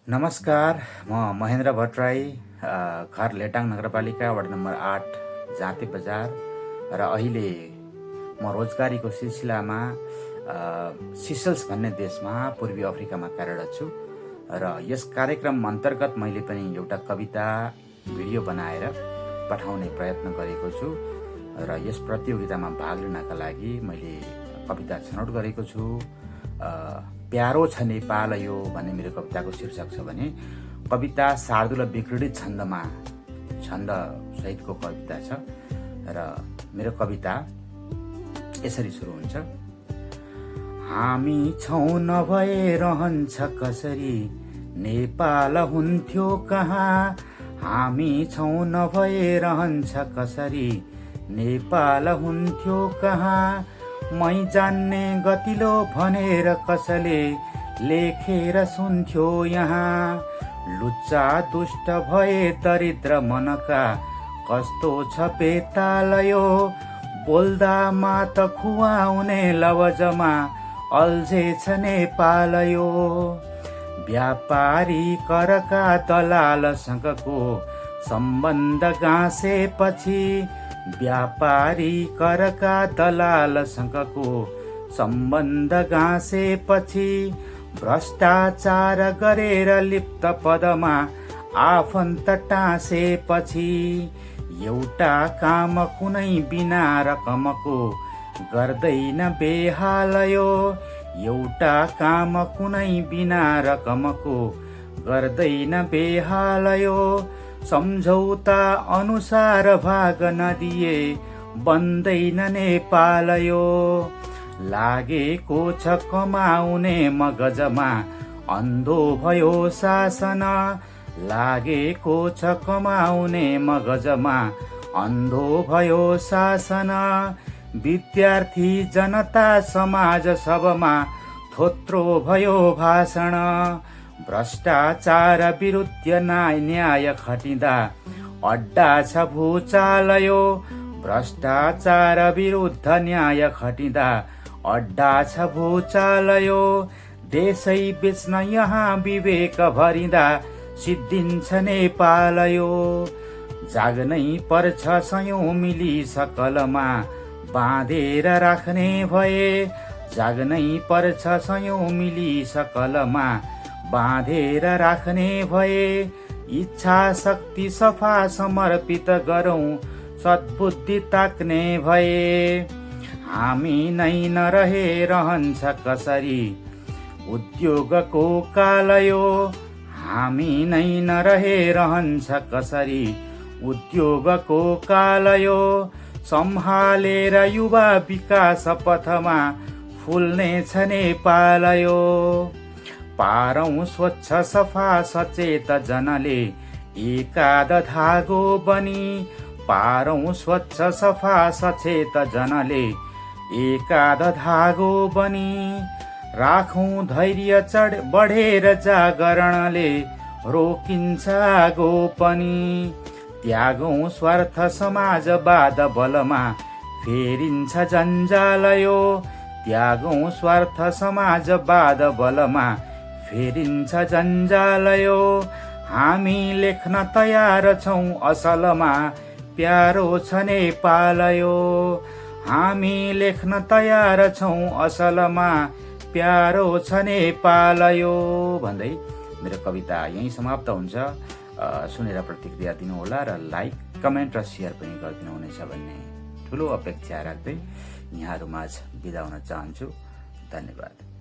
नमस्कार, म महेन्द्र भट्टराई, घर लेटाङ नगरपालिका वार्ड नम्बर 8 जाँते बजार र अहिले म रोजगारीको सिलसिलामा सिसल्स भन्ने देशमा पूर्वी अफ्रिकामा कार्यरत छु र यस कार्यक्रम अन्तर्गत मैले पनि एउटा कविता भिडियो बनाएर पठाउने प्रयत्न गरेको छु र यस प्रतियोगितामा भाग लिनका लागि मैले कविता छनौट गरेको छु। प्यारो छ नेपाल यो भन्ने मेरो कविताको शीर्षक छ भने कविता शार्दूल विक्रीडित छन्द सहितको कविता छ र मेरो कविता यसरी सुरु हुन्छ। हामी छौं नभए रहन्छ कसरी नेपाल हुन्थ्यो कहाँ, हामी छौं नभए रहन्छ कसरी नेपाल हुन्थ्यो कहाँ, मै जान्ने गतिलो भनेर कसले लेखेर सुन्थ्यो यहाँ, लुच्चा दुष्ट भए दरिद्र मनका कस्तो छ बेतालयो, बोल्दा मात खुवाउने लवजमा अल्झेछ नेपालयो, व्यापारी करका दलालसँगको सम्बन्ध गाँसेपछि, व्यापारी करका दलालसँगको सम्बन्ध गाँसेपछि, भ्रष्टाचार गरेर लिप्त पदमा आफन्त टाँसेपछि, एउटा काम कुनै बिना रकमको गर्दैन बेहालयो, एउटा काम कुनै बिना रकमको गर्दैन बेहालयो, सम्झौता अनुसार भाग नदिए बन्दैन नेपालयो, लागेको छ कमाउने मगजमा अन्धो भयो शासन, लागेको छ कमाउने मगजमा अन्धो भयो शासन, विद्यार्थी जनता समाज सबमा थोत्रो भयो भाषण, भ्रष्टाचार विरुद्ध न्याय खटिँदा अड्डा छ भूचालयो, भ्रष्टाचार विरुद्ध न्याय खटिँदा अड्डा छ भूचालयो, देशै बेच्न यहाँ विवेक भरिँदा सिद्धिन्छ नेपालयो, जाग्नै पर्छ सयौं मिली सकलमा बाँधेर राख्ने भए, जाग्नै पर्छ सयौं मिली सकलमा बाँधेर राख्ने भए, इच्छा शक्ति सफा समर्पित गरौं सद्बुद्धि ताक्ने भए, हामी नै नरहे रहन्छ कसरी उद्योगको कालयो, हामी नै नरहे रहन्छ कसरी उद्योगको कालयो, सम्हालेर युवा विकास पथमा फुल्नेछ नेपालयो, पारौं स्वच्छ सफा सचेत जनले एकाद धागो बनी, पारौं स्वच्छ सफा सचेत जनले एकाद धागो बनी, राखौं धैर्य बढेर जागरणले रोकिन्छ आगो पनि, त्यागौं स्वार्थ समाजवाद बलमा फेरिन्छ जन्जालयो, त्यागौं स्वार्थ समाजवाद बलमा फेरिन्छ जन्जालयो, हामी लेख्न तयार छौं असलमा प्यारो छ नेपालयो, हामी लेख्न तयार छौं असलमा प्यारो छ नेपालयो भन्दै मेरो कविता यही समाप्त हुन्छ। सुनेर प्रतिक्रिया दिनुहोला र लाइक, कमेन्ट र सेयर पनि गरिदिनु हुनेछ भन्ने ठुलो अपेक्षा राख्दै यहाँहरूमाझ बिदा हुन चाहन्छु। धन्यवाद।